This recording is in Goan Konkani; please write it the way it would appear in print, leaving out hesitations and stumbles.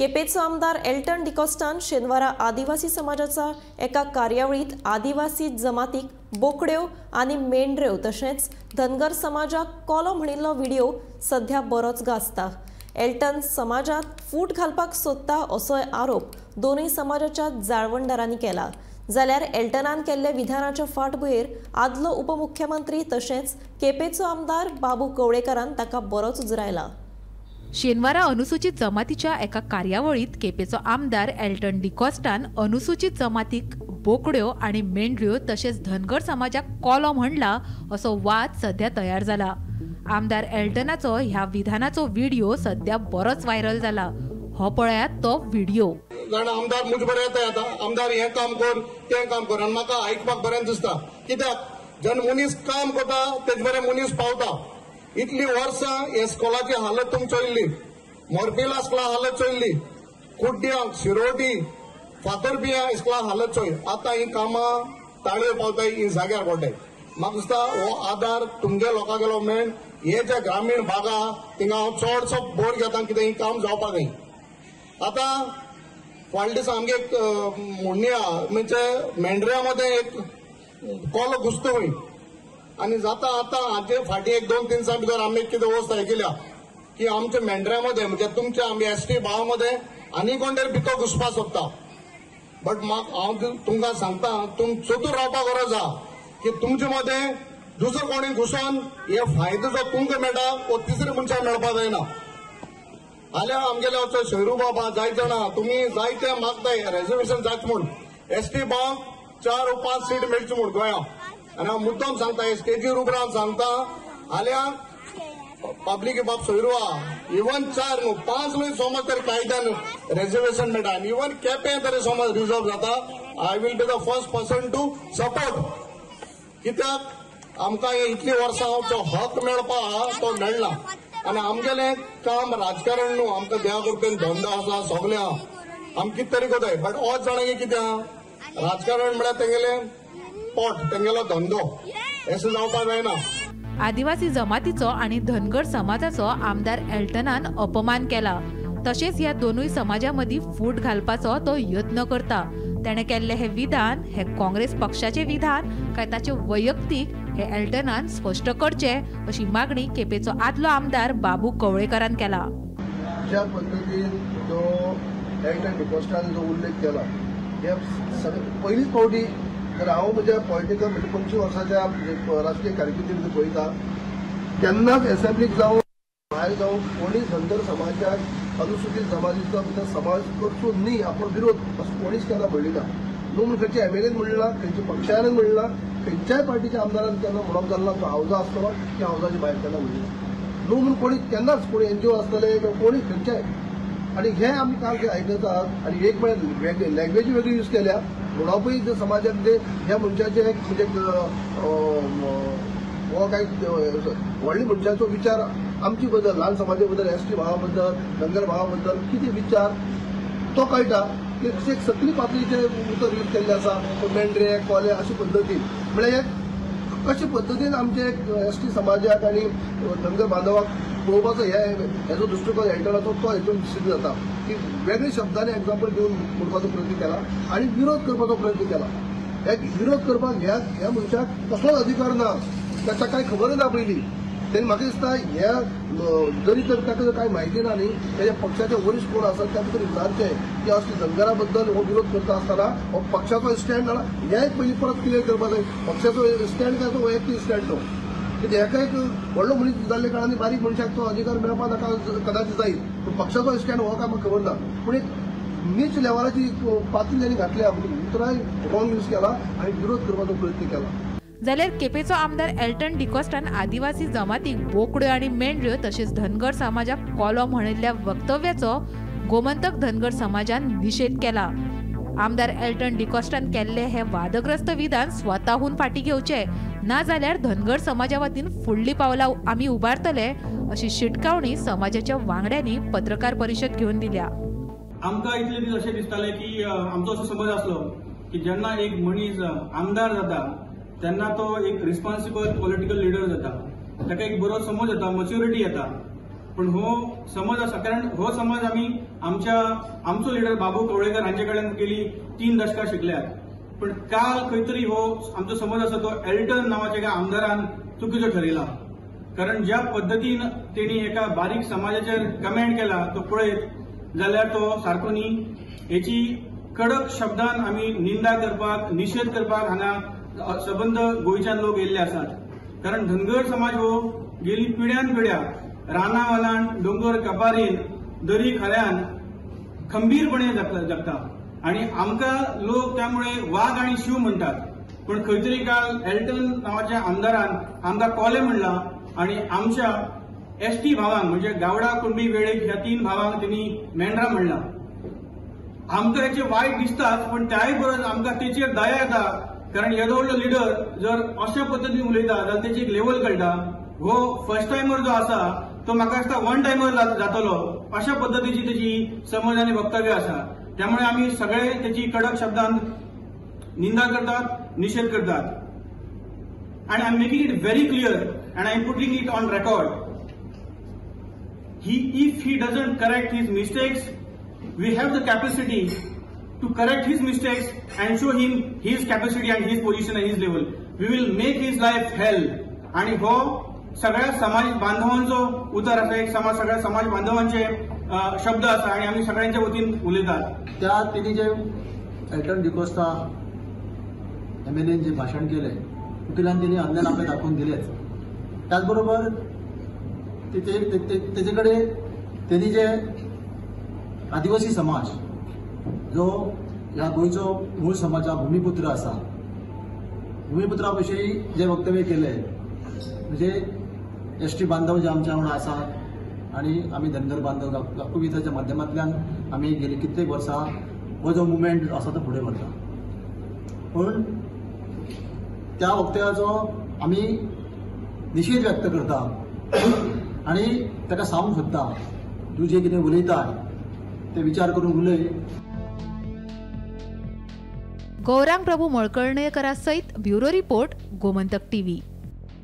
केपेचो आमदार एल्टन डिकॉस्टान शेनवारा आदिवासी समाजाच्या एका कार्यावळीत आदिवासी जमातीक बोकड्यो आनी मेंढऱ्यो तशेंच धनगर समाजाक कोलो म्हणिल्लो व्हिडिओ सध्या बरोच गाजता। एल्टन समाजात फूट घालपाक सोदता असोय आरोप दोनूय समाजाच्या जाळवणदारांनी केला। जाल्यार एल्टनान केल्ल्या विधानाच्या फाटभुंयेर आदलो उपमुख्यमंत्री तशेंच केपेचो आमदार बाबू कवळेकारान ताका बरोच उजरायला। शेनवारा अनुसूचित जमातीच्या एका कार्यावळीत केपेचो आमदार एल्टन डिकॉस्टान अनुसूचित जमातीक बोकड्यो आनी मेंढऱ्यो तशेंच धनगर समाजाक कोलो म्हणला असो वाद सध्या तयार जाला। आमदार एल्टनाचो ह्या विधानाचो व्हिडिओ सध्या बरोच व्हायरल जाला। हो पळयात तो व्हिडिओ। जाणा आमदार मुज बरें येता आतां आमदार हें काम कर तें काम कर आनी म्हाका आयकपाक बरें दिसता कित्याक जेन्ना मनीस काम करता तेज बरें मनीस पावता। इतली वर्सां हे स्कॉलाची हालत तुमी चोयल्ली, मोरपिला स्कॉला हालत चोयल्ली, कुड्ड्यांक शिरोटी फातरपिया स्कॉला हालत चोय। आतां ही कामां ताळयो पावताय ही जाग्यार पडटाय। म्हाका दिसता हो आदार तुमगे लोकां गेलो मेन हे जे ग्रामीण भाग आहा थिंगा हांव चडसो बोर घेता कितें ही काम जावपाक जाय। आतां फाटल्या दिसा आमगे एक म्हणणी आहा म्हणजे मेंढऱ्या मदें एक कोलो घुसता खंय आनी जाता आतां हाजे फाटीं एक 2-3 दिसां भितर आमी कितें वस्त आयकल्या की आमच्या मेंढऱ्या मदें म्हणजे तुमच्या आमी एस टी भावा मदें आनी कोण तरी भितर घुसपाक सोदता। बट म्हाका हांव तुमकां सांगता तुम चतूर रावपाक गरज आहा की तुमचे मदें दुसरो कोणी घुसोन हे फायदो जो तुमकां मेळटा हो तिसरे मनशाक मेळपाक जायना। जाल्यार आमगेले वचो शहरू बाबा जायत जाणा तुमी जायते मागताय रेजर्वेशन जायत म्हूण एस टी भावांक 4 वा 5 सीट मेळची म्हूण गोंया। आनी हांव मुद्दम सांगता स्टेजीर उपरांत सांगता जाल्यार पब्लीक बाब सोयरू आहा इवन 4 न्हू 5 न्हू समज तरी कायद्यान रेजर्वेशन मेळटा आनी इवन केपें तरी समज रिजर्व जाता। I will be the first person to support कित्याक आमकां हे इतली वर्सां जो हक मेळपा आहा तो मेळना आनी आमगेलें काम राजकारण न्हू, आमकां देवा कृपेन धंदो आसा सगळें आहा आमी कितें तरी करताय। बट ओच जाणा की कितें आहा राजकारण म्हळ्यार तेंगेलें पोट तेंगेलो धंदो अशें जावपाक जायना। आदिवासी जमातीचो आनी धनगर समाजाचो आमदार एल्टनान अपमान केला तशेंच ह्या दोनूय समाजा मदीं फूट घालपाचो तो यत्न करता। तेणें केल्लें हें विधान हे काँग्रेस पक्षाचें विधान काय ताचें वैयक्तीक हे एल्टनान स्पश्ट करचें अशी मागणी केपेचो आदलो आमदार बाबू कवळेकारान केला। ज्या पद्दतीन जो एल्टन डिकॉस्टान जो उल्लेख केला हे पयलीच फावटी तर हांव म्हज्या पॉलिटिकल म्हणजे 25 वर्साच्या राजकीय कारकिर्दी भितर पळयता केन्नाच एसेंब्लीक जावं भायर जावं कोणी धनगर समाजाक अनुसूचित जमातीचो भितर समाज करचो न्ही आपलो विरोध असो कोणीच केन्ना म्हणली ना। न्हू म्हूण खंयच्या एमएलएन म्हणला, खंयच्या पक्षान म्हणला, खंयच्याय पार्टीच्या आमदारान केन्ना म्हणप जालें ना तो हावजा आसतलो की हावजाच्या भायर केन्ना म्हणली ना। न्हू म्हूण कोणी केन्नाच कोणी एनजीओ आसतले किंवा कोणी खंयच्याय आनी हे आमी काल जे आयकतात आनी एक म्हळ्यार लँग्वेज वेगळी यूज केल्या म्हणपूय जे समाजाक जे ह्या मनशाचे म्हणजे हो काय व्हडल्या मनशाचो विचार आमचे बद्दल ल्हान समाजा बद्दल एस टी भावा बद्दल धनगर भावा बद्दल कितें विचार तो कळटा की एक सकली पातळीचे उतर यूज केल्ले आसा मेंढरे कोले अशे पद्दतीन म्हळ्यार कशे पद्दतीन आमचे एस टी समाजाक आनी धनगर बांधवाक पळोवपाचो हे हेजो दृश्टिकोन एल्टनाचो तो हेतून सिद्ध जाता की वेगळे शब्दांनी एग्जाम्पल दिवन म्हणपाचो प्रयत्न केला आनी विरोध करपाचो प्रयत्न केला। हे विरोध करपाक ह्या ह्या मनशाक कसलोच अधिकार ना, ताका कांय खबर ना पयलीं। तेन्ना म्हाका दिसता ह्या जरी तर ताका जर कांय म्हायती ना न्ही तेज्या पक्षाचे वरिश्ठ कोण आसात त्या भितर विचारचें की असले धनगरा बद्दल हो विरोध करता आसतना हो पक्षाचो स्टँड ना हें एक पयलीं परत क्लियर करपाक जाय। पक्षाचो स्टँड काय तो वैयक्तीक स्टँड तो कित्याक हेका एक व्हडलो मनीस जाल्ल्या कारणान बारीक मनशाक तो अधिकार मेळपाक ताका कदाचित जायत पूण पक्षाचो स्टँड हो काय म्हाका खबर ना। पूण एक नीच लेवलाची पातळी तांणी घातल्या उतरां रॉंग यूज केला आनी विरोध करपाचो प्रयत्न केला। जाल्यार केपेचो आमदार एल्टन डिकॉस्टान आदिवासी जमातीक बोकड्यो आनी मेंढऱ्यो तशेंच धनगर समाजाक कोलो म्हणिल्ल्या वक्तव्याचो गोमंतक धनगर समाजान निशेध केला। आमदार एल्टन डिकॉस्टान केल्ले हे वादग्रस्त विधान स्वताहून फाटीं घेवचे ना जाल्यार धनगर समाजा वतीन फुडली पावलां आमी उबारतले अशी शिटकावणी समाजाच्या वांगड्यांनी पत्रकार परिशद घेवन दिल्या। आमकां इतले दीस अशें दिसतालें की आमचो असो समज आसलो की जेन्ना एक मनीस आमदार जाता तेन्ना तो एक रिस्पॉन्सिबल पॉलिटिकल लिडर जाता, ताका एक बरो समज येता, मच्युरिटी येता। पण हो समज आसा, कारण हो समज आमी आमचो लिडर बाबू कवळेकर हांचे कडल्यान गेली 3 दशकां शिकल्यात. पण काल खंय तरी हो आमचो समज आसा तो एल्टन नांवाच्या एका आमदारान चुकीचो ठरयला. कारण ज्या पद्दतीन तेणी एका बारीक समाजाचेर कमेंट केला तो पळयत जाल्यार तो सारको न्ही. हेची कडक शब्दान आमी निंदा करपाक, निशेध करपाक हांगा सबंद गोंयच्यान लोक येयल्ले आसात. कारण धनगर समाज हो गेली पिढ्यान पिढ्या राना वनान, दोंगर कपारीन, दरी खऱ्यान खंबीरपणे जगता आणि आमकां लोक त्यामुळे वाग आणि शिव म्हणटात. पण खंय तरी काल एल्टन नांवाच्या आमदारान आमकां कोले म्हणला आणि आमच्या एसटी भावांक म्हणजे गावडा, कुणबी, वेळीप ह्या 3 भावांक तेणी मेंढरा म्हणला. आमकां हेचे वायट दिसताच, पण त्याय परस आमकां तेचेर दया येता. कारण येदो व्हडलो लिडर जर अशा पद्दतीन उलयता जाल्यार तेची एक लेवल कळटा. हो फर्स्ट टायमर जो आसा तो म्हाका दिसता वन टायमर जातलो अशा पद्दतीची तेची समज आनी वक्तव्य आसा. त्यामुळे आमी सगळे तेची कडक शब्दान निंदा करतात, निशेध करतात. आनी I am making it very clear and I am putting it on record, if he doesn't correct his mistakes, we have the capacity to correct his mistakes and show him his capacity and his position and his level. We will make his life hell. आणि हो सगळ्या समाज बांधवांचो उतर आसा, एक समाज सगळ्या समाज बांधवांचे शब्द आसा आणि आमी सगळ्यांच्या वतीन उलयतात. त्या तेणी जे एल्टन डिकोस्ता एमएलएन जे भाशण केलें तितूंतल्यान तेणी अन्याय आपलें दाखोवन दिलेच. त्याच बरोबर तेचे कडेन तेणी जे आदिवासी समाज जो ह्या गोंयचो मूळ समाज भूमिपुत्र आसा, भूमिपुत्रा विशीं जे वक्तव्य केलें म्हणजे एस टी बांधव जे आमच्या वांगडा आसात आनी आमी धनगर बांधव गाकुविताच्या माध्यमांतल्यान आमी गेली कित्येक वर्सां हो जो मुवमेंट आसा तो फुडें व्हरता. पूण त्या वक्तव्याचो आमी निशेध व्यक्त करता आनी ताका सांगूंक सोदता, तूं जें कितें उलयता ते विचार करून उलय. गौरांग प्रभू मळकर्णेकरा सहित ब्युरो रिपोर्ट, गोमंतक टीव्ही.